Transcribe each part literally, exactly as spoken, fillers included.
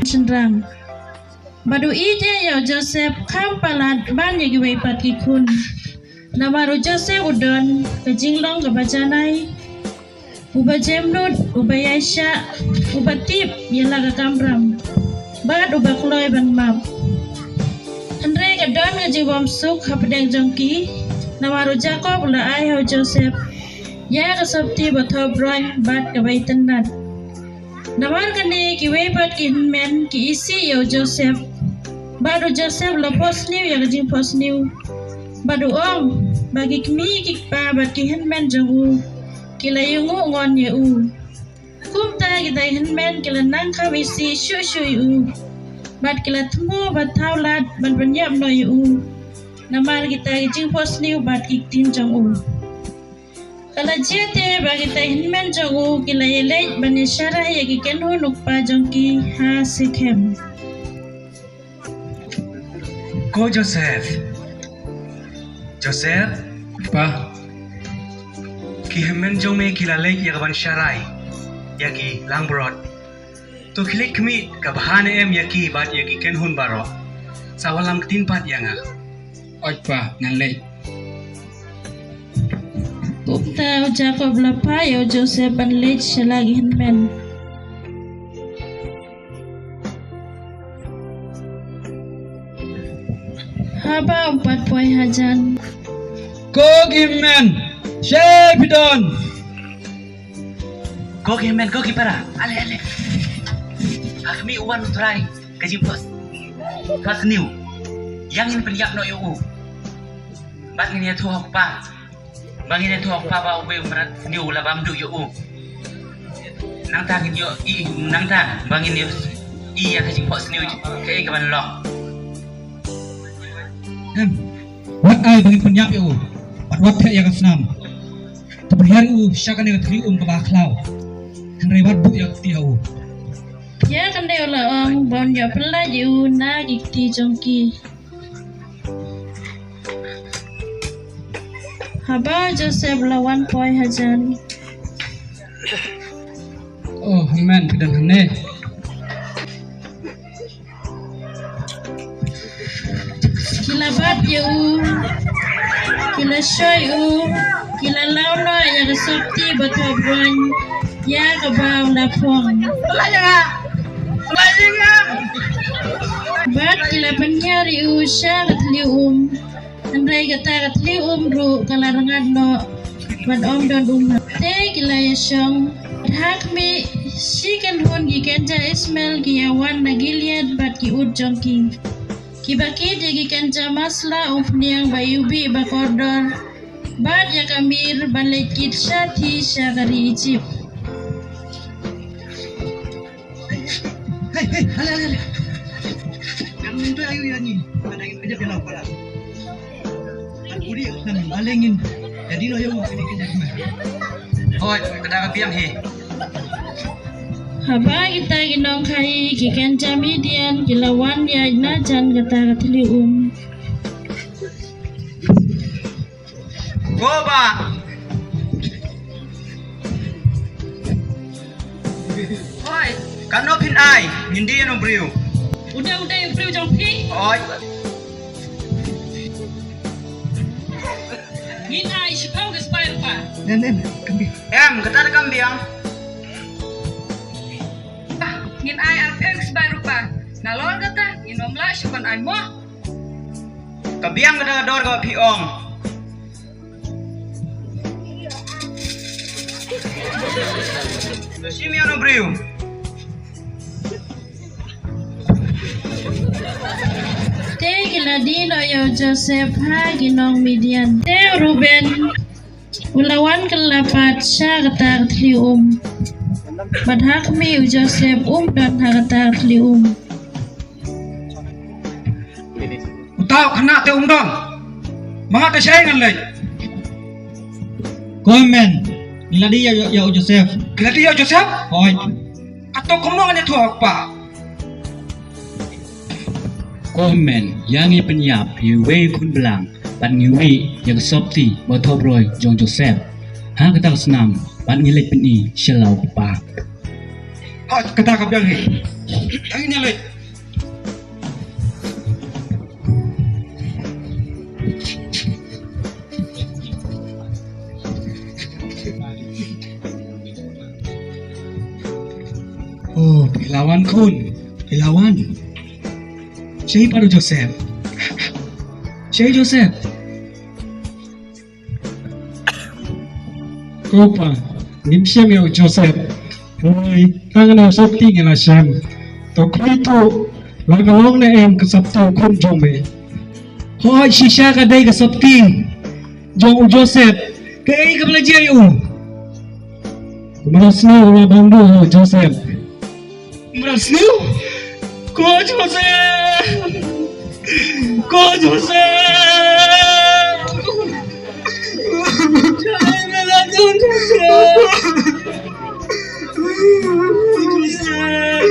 shynrang. Bad u ïeit ïa u Joseph kham palat ban ïa kiwei pat ki khun. Namar u Joseph u don ka jinglong kaba janai, uba jemnud, uba ïaishah, uba tip ïa la ka kamram, bad uba kloi ban map. Hynrei ka don ka jingbym suk hapdeng jong ki, namar u Jakob u la ai ha u Joseph ïa ka sopti ba thoh broin bad kaba itynnad. Namar kane kiwei pat ki hynmen ki isih ïa u Joseph. Bad u Joseph u la phohsniew ïa ka jingphohsniew. Bad u ong ba ki kmie ki kpa bad ki hynmen jong u ki la ïanguh ngon ïa u. Kumta kita ki hynmen ki la nang kham isih shuh shuh ïa u. Bad ki la thmu ba thaw lad ban pynïap noh ïa u. Namar kita ki jingphohsniew bad ki ktien jong u. Ka la jia te ba kita ki hynmen jong u ki la ïaleit ban ïasharai ïa ki kynhun u kpa jong ki ha Shekhem. Ko Joseph. Joseph. Pa. Ki hynmen jong me ki la leit ïa ka ban sharai ïa ki langbrot. To khie leit khmih ka bha ne em ïa ki bad ïa ki kynhun baroh. Sa wallam ktien pat ïa nga. Oi pa, ngan leit. Kumta u Jakob u la phah ïa u Joseph ban leit sha la ki hynmen. Haba um pat poi hajan. Ko ki hynmen, shaei phi don? Ko ki hynmen, ko ki para, ale, ale. Ha khmih u wan u Trai ka jingphohsniew. Ïa ngin pynïap noh ïa u. Bad ngin ïathuh ha u kpa. Ba ngin ïathuh ha u kpa ba uwei u mrad sniew u la bam duh ïa u. Nangta ngin ïohi, nangta ba ngin ïohi ïa ka jingphohsniew kaei kaban long. Em, wat ai ba ngin pynïap ïa u. Bad wat theh ïa ka snam. Te pynhiar ïa u sha kane ka thli um kaba khlaw. Hynrei wat buh ïa ka kti ha u. Ïa kane u la ong ba un ïoh pyllait ïa u na ki kti jong ki. Haba u Joseph u la wan poi hajan. Oh, hynmen, phi don hangne. Ki la bat ïa u, ki la shoi u, ki la law noh ïa ka sopti ba thoh broin ïa kaba u la phong. Bad ki la pynhiar ïa u sha ka thliw um. Hynrei kata ka thliw um ruh ka la rngat noh bad ym don um. Te ki la ïashong. Ha khmih, shi kynhun ki kynja Ishmael ki ïawan na Gilead bad ki ut jong ki. Kiba kit ïa ki kynja masla umphniang ba iwbih ba kordor. Bad ïa ka mir ban leit kit shathie sha ka ri Ijipt. Hei, hei, ale, ale, ale. Jangan minta ayu ya ni. Ada yang kejap jalan pala. Kan kuri kan balengin. Jadi lo yang mau kena kejap. Hoi, kena ka biang hi. Haba kita ki nongkhaii ki kynja Midian ki la wan ïaid na jan kata ka thliw um. Go bah. Hoi. Katno phin ai, ngin die ïa u briew. U dei, u dei u briew jong phi. Hoi. Ngin ai shiphew ki sbai rupa. Em, em, kam biang. Em, kata da kam biang. Ngin ai arphew ki sbai rupa. Nalor kata, ngin ym lah shuh ban ai mo. Ka biang kata ka dor kaba phi ong. Shim ïa u briew. Te ki la die noh ïa u Joseph ha ki nong Midian. Te u Reuben u la wan kylla pat sha kata ka thliw um. Bad ha khmih u Joseph um don ha kata ka thliw um. Uta u khynnah te um don. Ma nga te shaei ngan leit? Ko hynmen, ngi la die ïa, ïa u Joseph. Ngi la die ïa u Joseph? Hooid. Kato kumno ngan ïathuh ha u kpa? Ko hynmen, ïa ngi pynïap ïa uwei u khun blang bad ngi wieh ïa ka sopti ba thoh broi jong u Joseph. Ha kata ka snam bad ngi leit pyni sha la u kpa. Hooid, kata ka biang hi. Ngi Ïa leit. Oh, phi la wan khun, phi la wan. Shaei pat u Joseph? Shaei Joseph? Ko pa, ngim shem ïa u Joseph. Hooid, tang na u sopti ngi la shem. To khmih to, la ka long ne em ka sopti u khun jong me? Hooid, shisha ka dei ka sopti jong u Joseph. Kaei kaba la jia ïa u? Kumba la sniew u la bam duh ïa u Joseph. Kumba la sniew? Ko Joseph! Ko Joseph! Joseph! Joseph!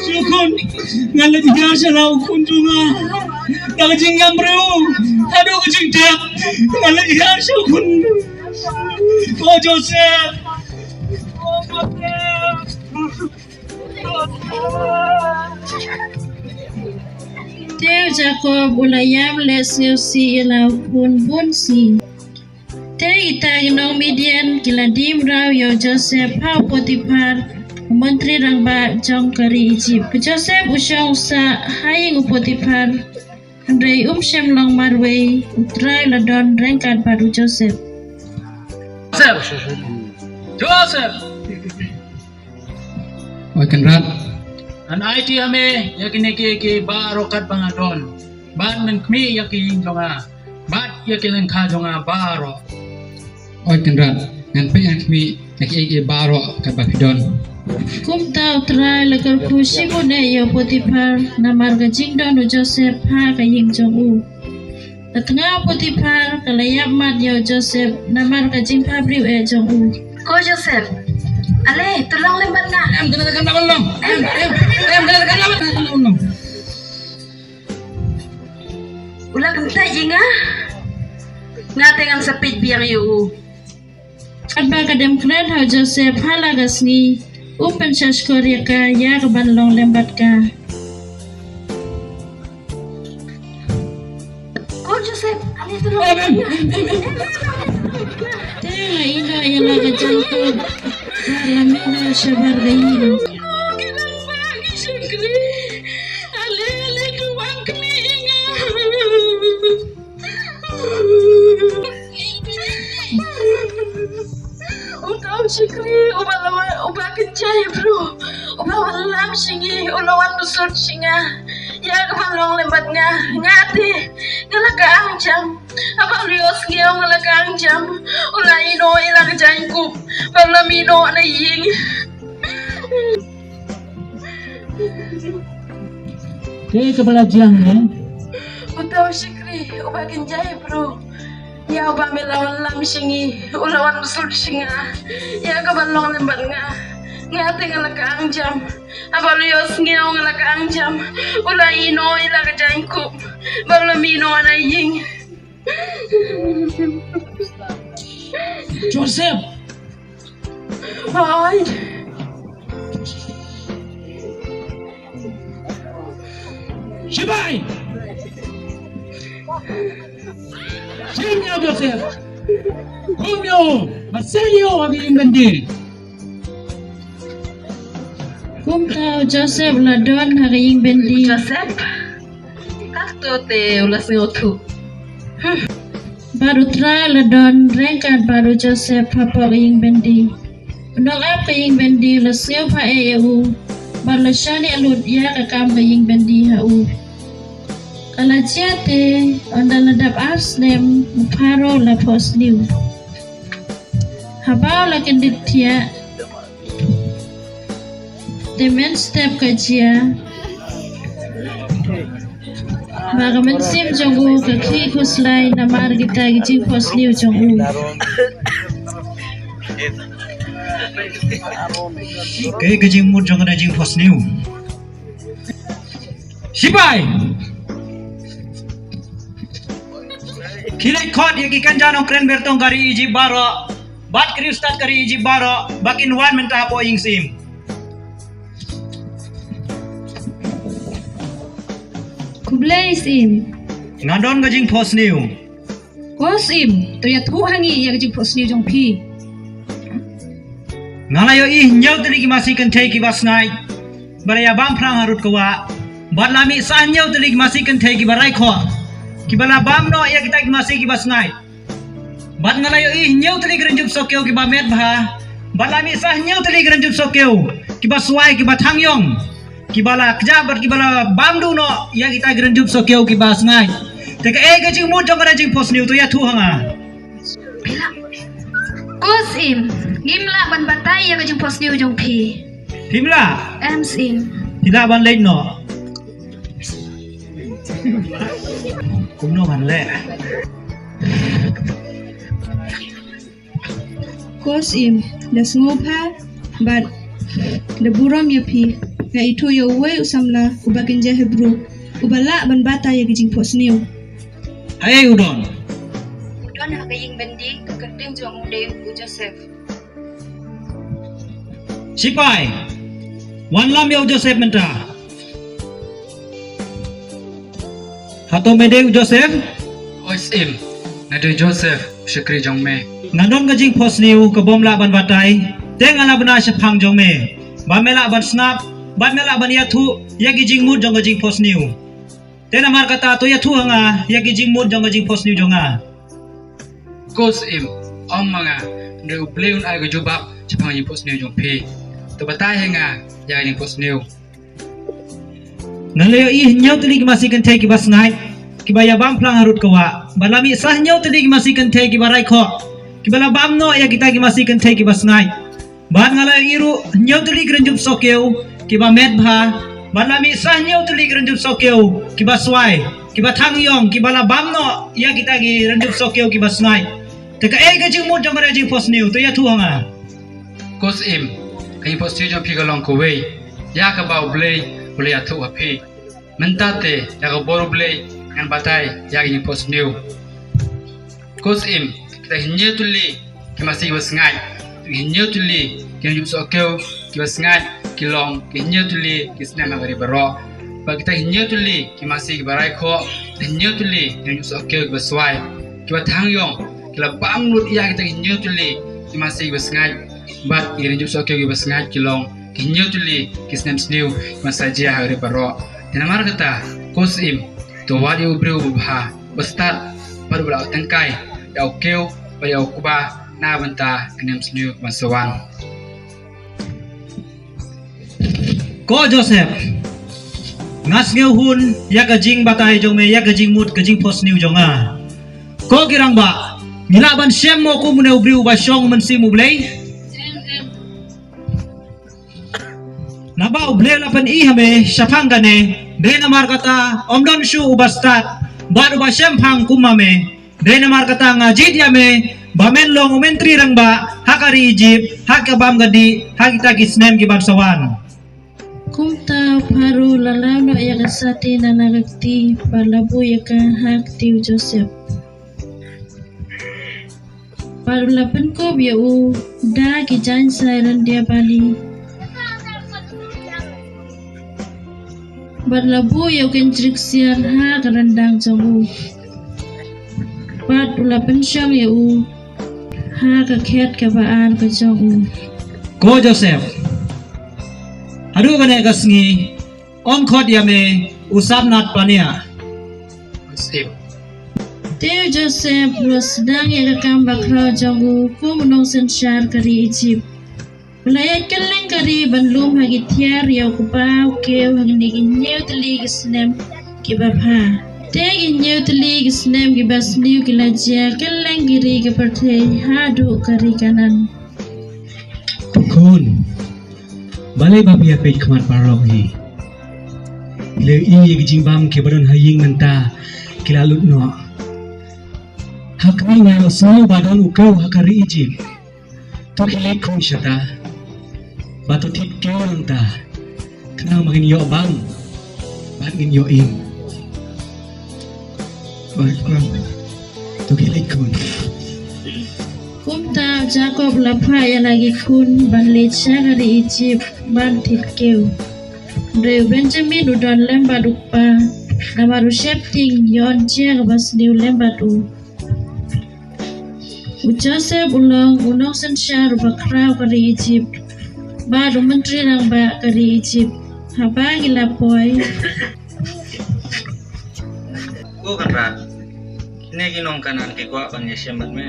Shu khun, nga leit hiar sha la u khun jong nga. Da ka jingïam briew haduh ka jingtep, nga leit hiar sha u khun. Ko Joseph! Ko Joseph! Te u Jakob u la ïam leh sngewsih ïa la u khun bun sngi. Te kita ki nong Midian ki la die mraw ïa u Joseph ha u Potiphar, u myntri rangbah jong ka ri Ijipt. U Joseph u shong sah ha ïing u Potiphar, hynrei um shym long marwei, U Trai u la don ryngkat bad u Joseph. Joseph! Joseph! Oi Kynrad. Ngan aiti ha me ïa kine kiei kiei baroh katba nga don, bad men khmih ïa ka ïing jong nga bad ïa ki lyngkha jong nga baroh. Oi Kynrad, ngan peit ngan khmih ïa kiei kiei baroh katba phi don. Kumta U Trai u la kyrkhu shibun eh ïa u Potiphar namar ka jingdon u Joseph ha ka ïing jong u. Ka tnga u Potiphar ka la ïap mat ïa u Joseph namar ka jingphabriew eh jong u. Ko Joseph, ale, to long lem bad nga. Em, kane ka kam la ban long. Em, em, em, kane ka kam la ban long. U la kyntait ïa nga, nga te ngan sa peit biang ïa u. Katba ka dem kren ha u Joseph ha la ka sngi, um pynshahshkor ïa ka ïa ka ban long lem bad ka. Ko Joseph, ale to long. Em, em, em, em, em. Te la ïehnoh ïa la ka jaiñkup, bad la mih noh shabar ka ïing. Ko ki nongbah ki shakri, ale, ale to wan khmih ïa nga. Uta u shakri uba la wa-, uba kynjai briew, uba wallam sha ngi, u la wan bsut sha nga ïa ka ban long lem bad nga. Nga te nga la kang jam. Haba u la ïohsngew nga la kang jam, u la ïehnoh ïa la ka jaiñkup, bad u la mih noh na ïing. Te kaba la jia ne? Uta u shakri uba kynjai briew, ïa uba me la wallam sha ngi, u la wan bsut sha nga ïa ka ban long lem bad nga. Nga te nga la kang jam. Haba u la ïohsngew nga la kang jam, u la ïehnoh ïa la ka jaiñkup, bad u la mih noh na ïing. Joseph! Hooid. Shipai! Shim ïa u Joseph! Kum ïa u! Bad seng ïa u ha ka ïing byndi! Kumta u Joseph u la don ha ka ïing byndi. Joseph, kato te u la sngewthuh. Hmm. Bad U Trai u la don ryngkat bad u Joseph hapoh ka ïing byndi. U nongap ka ïing byndi u la sngewbha eh ïa u, bad u la shaniah lut ïa ka kam ka ïing byndi ha u. Ka la jia te, ynda la dap ar snem, u Pharaoh u la phohsniew. Haba u la kyndit thiah, te mynstep ka jia ba ka mynsiem jong u ka khih khuslai namar kita ki jingphohsniew jong u. Kaei ka jingmut jong kane ka jingphohsniew? Shipai! Khie leit khot ïa ki kynja nongkren bertong ka ri Ijipt baroh bad ki riewstad ka ri Ijipt baroh ba kin wan mynta hapoh ïing syiem. Khublei Syiem. Nga don ka jingphohsniew. Ko Syiem, to ïathuh ha ngi ïa ka jingphohsniew jong phi. Nga la ïohi hynñiew tylli ki masi kynthei kiba sngaid, ba la ïa bam phlang harud ka wah. Bad la mih sa hynñiew tylli ki masi kynthei kiba rai khoh, kiba la bam noh ïa kita ki masi kiba sngaid. Bad nga la ïohi hynñiew tylli ki rynjup sohkiew kiba met bha. Bad la mih sa hynñiew tylli ki rynjup sohkiew kiba swai, kiba thang ïong, kiba la kjah bad kiba la bam duh noh ïa kita ki rynjup sohkiew kiba sngaid. Te kaei ka jingmut jong kane ka jingphohsniew, to ïathuh ha nga. Ko Syiem, ngim lah ban batai ïa ka jingphohsniew jong phi. Phim lah? Em Syiem. Phi lah ban leit noh. Kumno ban leh? Ko Syiem, da sngewbha bad da burom ïa phi, nga ithuh ïa uwei u samla uba kynja Hebru uba lah ban batai ïa ka jingphohsniew. Haei u don? U don ha ka ïing byndi, ka kyrteng jong u dei u Joseph. Sipai, wanlam ïa u Joseph mynta. Hato me dei u Joseph? Oi Syiem, nga dei u Joseph, u shakri jong me. Nga don ka jingphohsniew ka bym lah ban batai, te nga la bna shaphang jong me, ba me lah ban sngap, ba me lah ban ïathuh ïa ki jingmut jong ka jingphohsniew. Te namar kata to ïathuh ha nga ïa ki jingmut jong ka jingphohsniew jong nga. Ko Syiem, ym ma nga, hynrei U Blei un ai ka jubab shaphang ka jingphohsniew jong phi. To batai ha nga ïa ka jingphohsniew. Nga la ïohi hynñiew tylli ki masi kynthei kiba sngaid, kiba ïa bam phlang harud ka wah. Bad la mih sa hynñiew tylli ki masi kynthei kiba rai khoh, kiba la bam noh ïa kita ki masi kynthei kiba sngaid. Bad nga la ïohi ruh hynñiew tylli ki rynjup sohkiew kiba met bha. Bad la mih sa hynñiew tylli ki rynjup sohkiew kiba swai, kiba thang ïong, kiba la bam noh ïa kita ki rynjup sohkiew kiba sngaid. Te kaei ka jingmut jong kane ka jingphohsniew, to ïathuh ha nga. Ko Syiem, ka jingphohsniew jong phi ka long kawei, ïa kaba U Blei u la ïathuh ha phi. Mynta te ïa ka bor U Blei ngan batai ïa ka jingphohsniew. Ko Syiem, kita hynñiew tylli ki masi kiba sngaid, kita hynñiew tylli ki rynjup sohkiew kiba sngaid ki long ki hynñiew tylli ki snem ha ka ri baroh. Bad kita hynñiew tylli ki masi kiba rai khoh, kita hynñiew tylli ki rynjup sohkiew kiba swai, kiba thang ïong, ki la bam lut ïa kita hynñiew tylli ki masi kiba sngaid. Bad ki rynjup sohkiew kiba sngaid ki long ki hynñiew tylli ki snem sniew kiban sa jia ha ka ri baroh. Te namar kata, ko Syiem, to wad ïa u briew uba bha, uba stad, bad uba la tyngkai ïa u kiew bad ïa u kba na ka bynta ki snem sniew kiban sa wan. Ko Joseph, nga sngewhun ïa ka jingbatai jong me ïa ka jingmut ka jingphohsniew jong nga. Ko ki rangbah, ngi lah ban shem mo kum une u briew uba shong mynsiem U Blei? Naba U Blei u la pyni ha me shaphang kane, dei namar kata ym don shuh uba stad bad uba shemphang kum ma me. Dei namar kata nga jied ïa me ba men long u myntri rangbah ha ka ri Ijipt, ha kaba ym ka dih, ha kita ki snem kiban sa wan. Kumta u Pharaoh u la law noh ïa ka sati na la ka kti bad la buh ïa ka ha ka kti u Joseph. Bad u la pynkup ïa u da ki jaiñsai ryndia bali. Bad la buh ïa u kynjrik siar ha ka ryndang jong u. Bad u la pynshong ïa u ha ka khet kaba ar ka jong u. Ko Joseph, haduh kane ka sngi, ong khot ïa me u samnat paniah. Te u Joseph u la sdang ïa ka kam bakhraw jong u kum u nongsynshar ka ri Ijipt. U la ïaid kylleng ka ri ban lum ha ki tiar ïa u kpa u kiew ha kine ki hynñiew tylli ki snem kiba bha. Te ki hynñiew tylli ki snem kiba sniew ki la jia kylleng ki ri ki pyrthei haduh ka ri Kanaan. Khun, balei ba phi ïa peit khmat baroh hi? Phi la ïohi ïa ki jingbam kiba don ha ïing mynta ki la lut noh. Ha khmih nga ïohsngew ba don u kew ha ka ri Ijipt. To khie leit khun shata. Ba to thied kew nangta. Khnang ba ngin ïoh bam bad ngin ïoh im. Oi, kong. To khie leit khun. Kumta u Jakob u la phah ïa la ki khun ban leit sha ka ri Ijipt ban thied kew. Hynrei u Benjamin u don lem bad u kpa, namar u sheptieng ïa ka jia kaba sniew lem bad u. U Joseph u long u nongsynshar uba khraw ka ri Ijipt, bad u myntri rangbah ka ri Ijipt. Haba ki la poi. Ko Kynrad, kine ki nong Kanaan ki kwah ban ïashem bad me.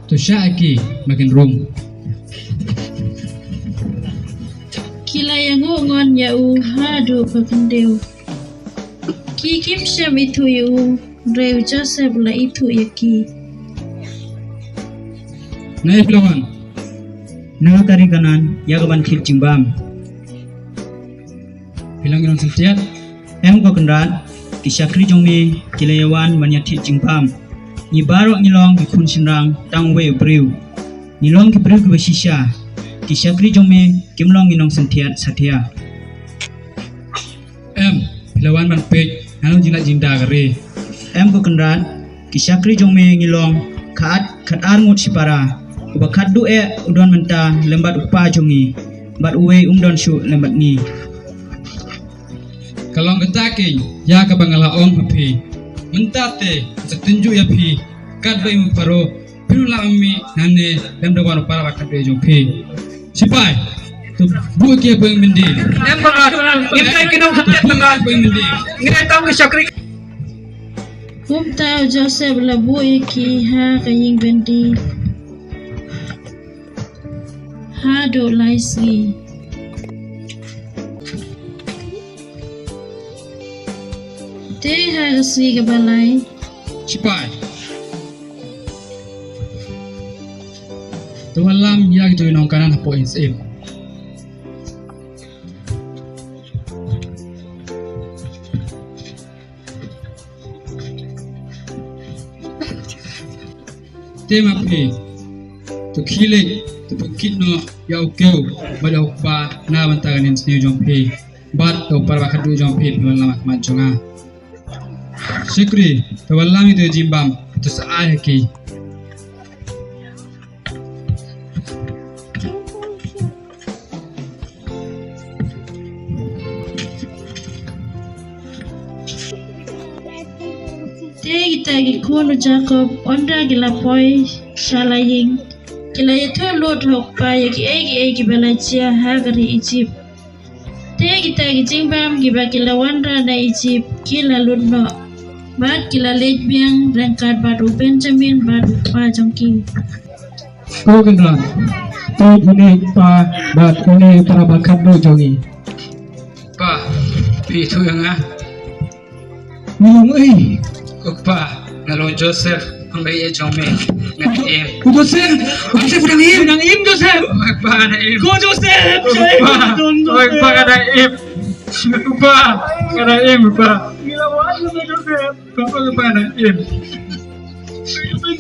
To shah ïa ki, ma kin rung. Ki la ïanguh ngon ïa u haduh ba khyndew. Ki kim shym ithuh ïa u, hynrei u Joseph u la ithuh ïa ki. Naei phi la wan? Na ka ri Kanaan, ïa kaban thied jingbam. Phi long ngi nongsyntiat? Em ko Kynrad, ki shakri jong me ki la ïa wan ban ïa thied jingbam. Ngi baroh ngi long ki khun shynrang tang uwei u briew. Ngi long ki briew kiba shisha. Ki shakri jong me kim long ngi nongsyntiat satia. Em, phi la wan ban peit, nga long jinglait jingda ka ri. Em ko Kynrad, ki shakri jong me ngi long khat, khat ar ngut shipara. Uba khatduh eh u don mynta lem bad u kpa jong ngi, bad uwei um don shuh lem bad ngi. Ka long kata keiñ ïa kaba nga la ong ha phi. Mynta te, sa tynjuh ïa phi, katba im u Pharaoh, phi ruh la ong mi, nangne, lem da wan u para ba khatduh jong phi. Sipai, to buh ki ha pdeng byndi. Em ba, ngim dei ki nong khatduh ba. Buh ki ha pdeng byndi. Ngi dei tang ki shakri. Kumta u Joseph la buh ïa ki ha ka ïing byndi. Haduh lai sngi. Te ha ka sngi kaba lai. Sipai. To wallam ïa kito ki nong Kanaan hapoh ïing syiem. Te ma phi, to khie leit, to pynkit noh ïa u kiew bad ïa u kpa na bynta ka niam sniew jong phi, bad ïa u para ba khatduh jong phi, phi wallam ha khmat jong nga. Shakri, to wallam ïa kito ki jingbam, to sa ai ha ki. Te kita ki khun u Jakob, ynda ki la poi sha la ïing, ki la ïathuh lut ha u kpa ïa kiei kiei kiba la jia ha ka ri Ijipt. Te kita ki jingbam kiba ki la wanrah na Ijipt ki la lut noh, bad ki la leit biang ryngkat bad u Benjamin bad u kpa jong ki. Ko Kynrad, to une u kpa bad une u para ba khatduh jong ngi. Pa, phi ithuh ïa nga? Ngi long ei? Ko kpa, nga long Joseph, nongïaid jong me. Nga dang im. U Joseph, u Joseph u dang im, u dang im Joseph. Oi pa, nga dang im. Ko Joseph, ko kpa, oi pa, nga dang im. Ko kpa, nga dang im pa. Ngi la wad ïa me Joseph. Ko kpa, nga dang im.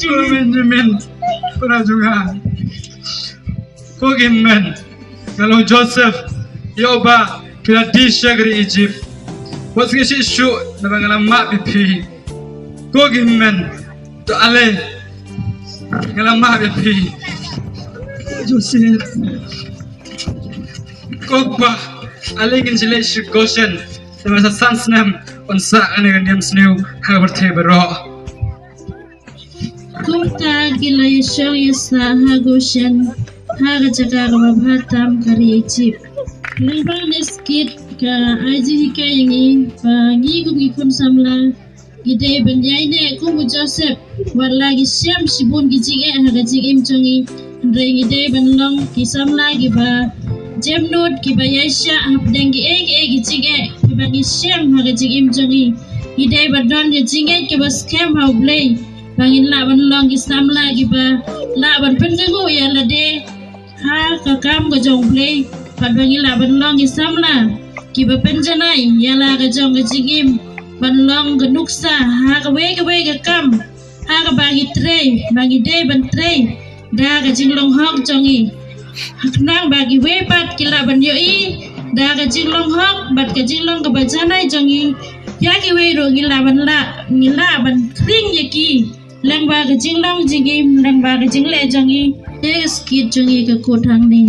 Ko Benjamin, para jong nga. Ko Benjamin. Nga long Joseph, ïa uba phi la die sha ka ri Ijipt. Wat sngew shuh shuh naba nga la map ïa phi. Ko Benjamin, to ale, nga la map ïa phi. Joseph. Ko kpa, ale ngin sa leit sha Goshen, namar sa san snem yn sah kane ka niam sniew ha ka pyrthei baroh. Kumta ki la ïashong ïasah ha Goshen, ha ka jaka kaba bha tam ka ri Ijipt. Lyngba kane ka skit ka ai jinghikai ïa ngi ba ngi kum ki khun samla ngi dei ban ïaineh kum u Joseph. Wat la ngi shem shibun ki jingeh ha ka jingim jong ngi, hynrei ngi dei ban long ki samla kiba jemnud, kiba ïaishah hapdeng kiei kiei ki jingeh kiba ngi shem ha ka jingim jong ngi. Ngi dei ban don ka jingngeit kaba skhem ha U Blei, ba ngin lah ban long ki samla kiba lah ban pynjngoh ïa lade ha ka kam ka jong U Blei, bad ba ngin lah ban long ki samla kiba pynjanai ïa la ka jong ka jingim, ban long ka nuksa ha kawei kawei ka kam ha kaba ngi trei, ba ngi dei ban trei da ka jinglong hok jong ngi. Khnang ba kiwei pat ki lah ban ïohi da ka jinglong hok bad ka jinglong kaba janai jong ngi. Ïa kiwei ruh ngi lah ban lah, ngi lah ban khring ïa ki lyngba ka jinglong jingim, lyngba ka jingleh jong ngi. Te ka skit jong ngi ka kut hangne.